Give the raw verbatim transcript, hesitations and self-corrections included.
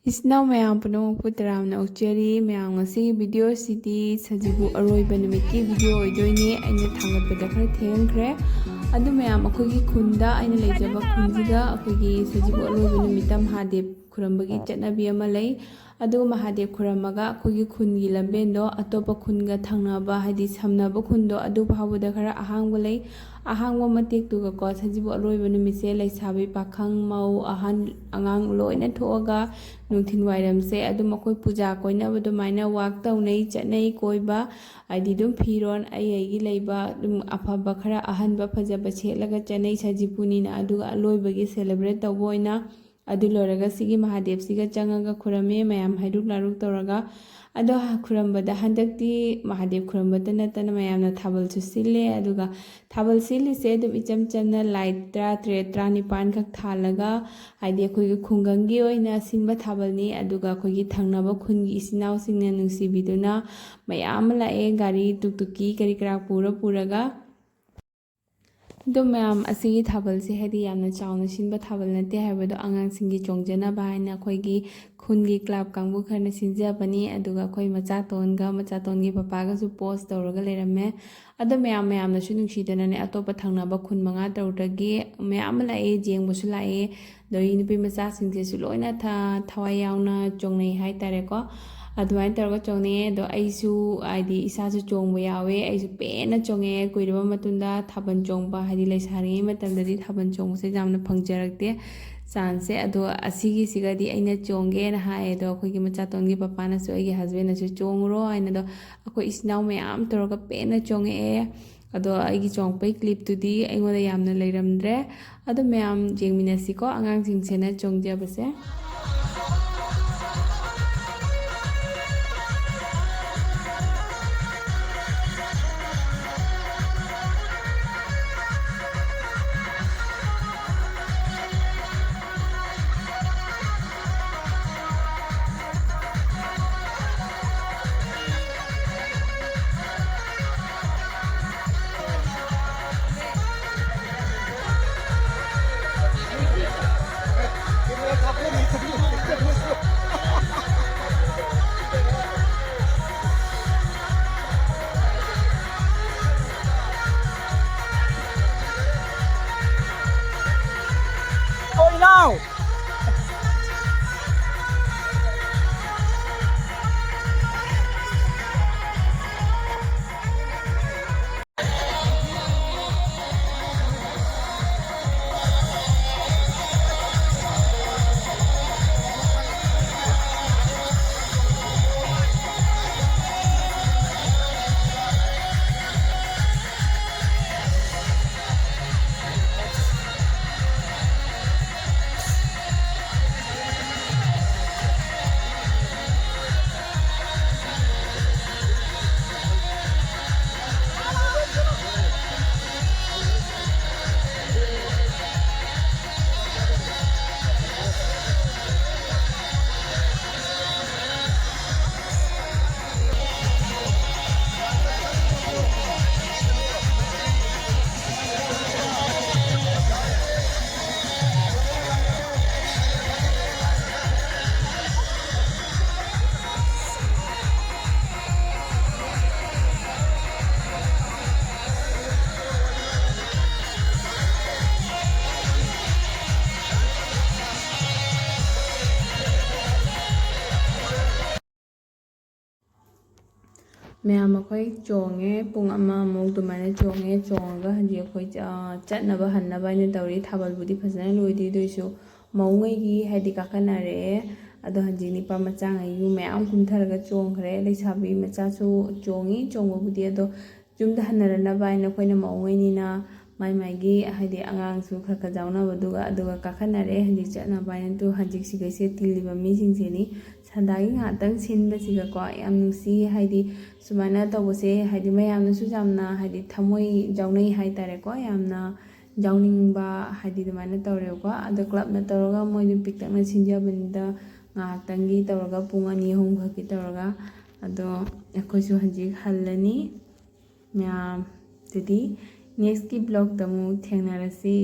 ꯏꯆꯤꯟ ꯏꯅꯥꯎ ꯃꯌꯥꯝ ꯄꯨꯝꯅꯃꯛꯄꯨ ꯇꯔꯥꯝꯅ ꯑꯣꯛꯆꯔꯤ꯫ ꯃꯌꯥꯝ, ꯉꯁꯤꯒꯤ ꯚꯤꯗꯤꯑꯣꯁꯤꯗꯤ ꯁꯖꯤꯕꯨ ꯑꯔꯣꯏꯕ ꯅꯨꯃꯤꯠꯀꯤ ꯚꯤꯗꯤꯑꯣ ꯑꯣꯏꯗꯣꯏꯅꯦ꯫ ꯑꯩꯅ ꯊꯥꯡꯒꯠꯄꯗ ꯈꯔ ꯊꯦꯡꯈ꯭ꯔꯦ꯫ ꯑꯗꯨ ꯃꯌꯥꯝ, ꯑꯩꯈꯣꯏꯒꯤ ꯈꯨꯟꯗ, ꯑꯩꯅ ꯂꯩꯖꯕ ꯈꯨꯟꯁꯤꯗ ꯑꯩꯈꯣꯏꯒꯤ ꯁꯖꯤꯕꯨ ꯑꯔꯣꯏꯕ ꯅꯨꯃꯤꯠꯇ ꯃꯍꯥꯗꯦꯕ ꯈꯨꯔꯝꯕꯒꯤ ꯆꯠꯅꯕꯤ ꯑꯃ ꯂꯩ꯫ ꯑꯗꯨꯒ ꯃꯍꯥꯗꯦꯕ ꯈꯨꯔꯝꯃꯒ ꯑꯩꯈꯣꯏꯒꯤ ꯈꯨꯟꯒꯤ ꯂꯝꯕꯦꯟꯗꯣ ꯑꯇꯣꯞꯄ ꯈꯨꯟꯒ ꯊꯪꯅꯕ, ꯍꯥꯏꯗꯤ ꯁꯝꯅꯕ ꯈꯨꯟꯗꯣ, ꯑꯗꯨ ꯐꯥꯎꯕꯗ ꯈꯔ ꯑꯍꯥꯡꯕ ꯂꯩ꯫ ꯑꯍꯥꯡꯕ ꯃꯇꯦꯛꯇꯨꯒꯀꯣ, ꯁꯖꯤꯕꯨ ꯑꯔꯣꯏꯕ ꯅꯨꯃꯤꯠꯁꯦ ꯂꯩꯁꯥꯕꯤ, ꯄꯥꯈꯪ, ꯃꯧ, ꯑꯍꯟ, ꯑꯉꯥꯡ ꯂꯣꯏꯅ ꯊꯣꯛꯑꯒ ꯅꯨꯡꯊꯤꯜ ꯋꯥꯏꯔꯝꯁꯦ ꯑꯗꯨꯝ ꯑꯩꯈꯣꯏ ꯄꯨꯖꯥ ꯀꯣꯏꯅꯕ ꯑꯗꯨꯃꯥꯏꯅ ꯋꯥꯛ ꯇꯧꯅꯩ, ꯆꯠꯅꯩ ꯀꯣꯏꯕ꯫ ꯍꯥꯏꯗꯤ ꯑꯗꯨꯝ ꯐꯤꯔꯣꯜ ꯑꯩ ꯑꯩꯒꯤ ꯂꯩꯕ ꯑꯗꯨꯝ ꯑꯐꯕ ꯈꯔ ꯑꯍꯟꯕ ꯐꯖꯕ ꯁꯦꯠꯂꯒ ꯆꯠꯅꯩ ꯁꯖꯤꯕꯨꯅꯤꯅ꯫ ꯑꯗꯨꯒ ꯑꯂꯣꯏꯕꯒꯤ ꯁꯦꯂꯦꯕ꯭ꯔꯦꯠ ꯇꯧꯕ ꯑꯣꯏꯅ ꯑꯗꯨ ꯂꯣꯏꯔꯒ ꯁꯤꯒꯤ ꯃꯍꯥꯗꯦꯕꯁꯤꯒ ꯆꯪꯉꯒ ꯈꯨꯔꯝꯃꯦ ꯃꯌꯥꯝ, ꯍꯩꯔꯨꯛ ꯂꯥꯔꯨꯛ ꯇꯧꯔꯒ꯫ ꯑꯗꯣ ꯈꯨꯔꯝꯕꯗ ꯍꯟꯗꯛꯇꯤ ꯃꯍꯥꯗꯦꯕ ꯈꯨꯔꯝꯕꯇ ꯅꯠꯇꯅ ꯃꯌꯥꯝꯅ ꯊꯥꯕꯜꯁꯨ ꯁꯤꯜꯂꯦ꯫ ꯑꯗꯨꯒ ꯊꯥꯕꯜ ꯁꯤꯜꯂꯤꯁꯦ ꯑꯗꯨꯝ ꯏꯆꯝ ꯆꯝꯅ ꯂꯥꯏꯠ ꯇꯔꯥꯇꯔꯦꯠ, ꯇꯔꯥꯅꯤꯄꯥꯟ ꯈꯛ ꯊꯥꯜꯂꯒ, ꯍꯥꯏꯗꯤ ꯑꯩꯈꯣꯏꯒꯤ ꯈꯨꯡꯒꯪꯒꯤ ꯑꯣꯏꯅ ꯁꯤꯟꯕ ꯊꯥꯕꯜꯅꯤ꯫ ꯑꯗꯨꯒ ꯑꯩꯈꯣꯏꯒꯤ ꯊꯪꯅꯕ ꯈꯨꯟꯒꯤ ꯏꯆꯤꯟ ꯏꯅꯥꯎꯁꯤꯡꯅ ꯅꯨꯡꯁꯤꯕꯤꯗꯨꯅ ꯃꯌꯥꯝ ꯑꯃ ꯂꯥꯛꯑꯦ, ꯒꯥꯔꯤ ꯇꯨꯛꯇꯨꯛꯀꯤ ꯀꯔꯤ ꯀꯔꯥ ꯄꯨꯔ ꯄꯨꯔꯒ꯫ ꯑꯗꯣ ꯃꯌꯥꯝ, ꯑꯁꯤꯒꯤ ꯊꯥꯕꯜꯁꯦ ꯍꯥꯏꯗꯤ ꯌꯥꯝꯅ ꯆꯥꯎꯅ ꯁꯤꯟꯕ ꯊꯥꯕꯜ ꯅꯠꯇꯦ ꯍꯥꯏꯕꯗꯣ, ꯑꯉꯥꯡꯁꯤꯡꯒꯤ ꯆꯣꯡꯖꯅꯕ ꯍꯥꯏꯅ ꯑꯩꯈꯣꯏꯒꯤ ꯈꯨꯟꯒꯤ ꯀ꯭ꯂꯕ ꯀꯥꯡꯕꯨ ꯈꯔꯅ ꯁꯤꯟꯖꯕꯅꯤ꯫ ꯑꯗꯨꯒ ꯑꯩꯈꯣꯏ ꯃꯆꯥꯇꯣꯟꯒ ꯃꯆꯥꯇꯣꯟꯒꯤ ꯄꯄꯥꯒꯁꯨ ꯄꯣꯁ ꯇꯧꯔꯒ ꯂꯩꯔꯝꯃꯦ꯫ ꯑꯗꯣ ꯃꯌꯥꯝ, ꯃꯌꯥꯝꯅꯁꯨ ꯅꯨꯡꯁꯤꯗꯅꯅꯦ, ꯑꯇꯣꯞꯄ ꯊꯪꯅꯕ ꯈꯨꯟ ꯃꯉꯥ ꯇꯔꯨꯛꯇꯒꯤ ꯃꯌꯥꯝ ꯑꯃ ꯂꯥꯛꯑꯦ, ꯌꯦꯡꯕꯁꯨ ꯂꯥꯛꯑꯦ꯫ ꯑꯗꯒꯤ ꯅꯨꯄꯤ ꯃꯆꯥꯁꯤꯡꯁꯤꯁꯨ ꯂꯣꯏꯅ ꯊ-, ꯊꯋꯥꯏ ꯌꯥꯎꯅ ꯆꯣꯡꯅꯩ ꯍꯥꯏꯇꯥꯔꯦꯀꯣ꯫ ꯑꯗꯨꯃꯥꯏꯅ ꯇꯧꯔꯒ ꯆꯣꯡꯅꯩꯌꯦ꯫ ꯑꯗꯣ ꯑꯩꯁꯨ, ꯍꯥꯏꯗꯤ, ꯏꯁꯥꯁꯨ ꯆꯣꯡꯕ ꯌꯥꯎꯋꯦ꯫ ꯑꯩꯁꯨ ꯄꯦꯟꯅ ꯆꯣꯡꯉꯛꯑꯦ꯫ ꯀꯨꯏꯔꯕ ꯃꯇꯨꯡꯗ ꯊꯥꯕꯜ ꯆꯣꯡꯕ, ꯍꯥꯏꯗꯤ, ꯂꯩꯁꯥꯔꯤꯉꯩ ꯃꯇꯝꯗꯗꯤ ꯊꯥꯕꯜ ꯆꯣꯡꯕꯁꯦ ꯌꯥꯝꯅ ꯐꯪꯖꯔꯛꯇꯦ, ꯆꯥꯟꯁꯁꯦ꯫ ꯑꯗꯣ ꯑꯁꯤꯒꯤꯁꯤꯒꯗꯤ ꯑꯩꯅ ꯆꯣꯡꯒꯦꯅ ꯍꯥꯏꯌꯦ꯫ ꯑꯗꯣ ꯑꯩꯈꯣꯏꯒꯤ ꯃꯆꯥꯇꯣꯟꯒꯤ ꯄꯄꯥꯅꯁꯨ, ꯑꯩꯒꯤ ꯍꯁꯕꯦꯟꯅꯁꯨ ꯆꯣꯡꯉꯨꯔꯣ ꯍꯥꯏꯅ꯫ ꯑꯗꯣ ꯑꯩꯈꯣꯏ ꯏꯆꯤꯟ ꯏꯅꯥꯎ ꯃꯌꯥꯝ ꯇꯧꯔꯒ ꯄꯦꯟꯅ ꯆꯣꯡꯉꯛꯑꯦ꯫ ꯑꯗꯣ ꯑꯩꯒꯤ ꯆꯣꯡꯉꯛꯄꯒꯤ ꯀ꯭ꯂꯤꯞꯇꯨꯗꯤ ꯑꯩꯉꯣꯟꯗ ꯌꯥꯝꯅ ꯂꯩꯔꯝꯗ꯭ꯔꯦ꯫ ꯑꯗꯣ ꯃꯌꯥꯝ ꯌꯦꯡꯃꯤꯟꯅꯁꯤꯀꯣ, ꯑꯉꯥꯡꯁꯤꯡꯁꯤꯅ ꯆꯣꯡꯖꯕꯁꯦ꯫ ꯃꯌꯥꯝ ꯑꯩꯈꯣꯏ ꯆꯣꯡꯉꯦ, ꯄꯨꯡ ꯑꯃꯃꯨꯛ ꯑꯗꯨꯃꯥꯏꯅ ꯆꯣꯡꯉꯦ꯫ ꯆꯣꯡꯉꯒ ꯍꯧꯖꯤꯛ ꯑꯩꯈꯣꯏ, ꯑ, ꯆꯠꯅꯕ ꯍꯟꯅꯕ ꯍꯥꯏꯅ ꯇꯧꯔꯤ꯫ ꯊꯥꯕꯜꯕꯨꯗꯤ ꯐꯖꯅ ꯂꯣꯏꯗ꯭ꯔꯤ, ꯑꯗꯨ ꯑꯣꯏꯁꯨ ꯃꯧꯉꯩꯒꯤ ꯍꯥꯏꯗꯤ ꯀꯥꯈꯠꯅꯔꯛꯑꯦ꯫ ꯑꯗꯣ ꯍꯧꯖꯤꯛ ꯅꯤꯄꯥ ꯃꯆꯥꯉꯩꯁꯨ ꯃꯌꯥꯝ ꯀꯨꯝꯊꯔꯒ ꯆꯣꯡꯈ꯭ꯔꯦ꯫ ꯂꯩꯁꯥꯕꯤ ꯃꯆꯥꯁꯨ ꯆꯣꯡꯉꯤ, ꯆꯣꯡꯕꯕꯨꯗꯤ꯫ ꯑꯗꯣ ꯌꯨꯝꯗ ꯍꯟꯅꯔꯅꯕ ꯍꯥꯏꯅ ꯑꯩꯈꯣꯏꯅ ꯃꯧꯉꯩꯅꯤꯅ ꯃꯥꯏ ꯃꯥꯏꯒꯤ ꯍꯥꯏꯗꯤ ꯑꯉꯥꯡꯁꯨ ꯈꯔ ꯈꯔ ꯌꯥꯎꯅꯕꯗꯨꯒ ꯑꯗꯨꯒ ꯀꯥꯈꯠꯅꯔꯦ꯫ ꯍꯧꯖꯤꯛ ꯆꯠꯅꯕ ꯍꯥꯏꯅ꯫ ꯑꯗꯨ ꯍꯧꯖꯤꯛ ꯁꯤꯒꯩꯁꯦ ꯇꯤꯜꯂꯤꯕ ꯃꯤꯁꯤꯡꯁꯤꯅꯤ꯫ ꯁꯟꯗꯥꯒꯤ ꯉꯥꯏꯍꯥꯛꯇꯪ ꯁꯤꯟꯕꯁꯤꯒꯀꯣ ꯌꯥꯝ ꯅꯨꯡꯁꯤ꯫ ꯍꯥꯏꯗꯤ ꯁꯨꯃꯥꯏꯅ ꯇꯧꯕꯁꯦ ꯍꯥꯏꯗꯤ ꯃꯌꯥꯝꯅꯁꯨ ꯌꯥꯝꯅ ꯍꯥꯏꯗꯤ ꯊꯃꯣꯏ ꯌꯥꯎꯅꯩ ꯍꯥꯏꯇꯥꯔꯦꯀꯣ꯫ ꯌꯥꯝꯅ ꯌꯥꯎꯅꯤꯡꯕ ꯍꯥꯏꯗꯤ ꯑꯗꯨꯃꯥꯏꯅ ꯇꯧꯔꯦꯕꯀꯣ꯫ ꯑꯗꯣ clubꯅ ꯇꯧꯔꯒ ꯃꯣꯏꯗꯨ ꯄꯤꯛꯇꯛꯅ ꯁꯤꯟꯖꯕꯅꯤꯗ, ꯉꯥꯏꯍꯥꯛꯇꯪꯒꯤ ꯇꯧꯔꯒ ꯄꯨꯡ ꯑꯅꯤ ꯑꯍꯨꯝ ꯈꯛꯀꯤ ꯇꯧꯔꯒ꯫ ꯑꯗꯣ ꯑꯩꯈꯣꯏꯁꯨ ꯍꯧꯖꯤꯛ ꯍꯜꯂꯅꯤ ꯃꯌꯥꯝ꯫ ꯑꯗꯨꯗꯤ nextꯀꯤ vlogꯇ ꯑꯃꯨꯛ ꯊꯦꯡꯅꯔꯁꯤ꯫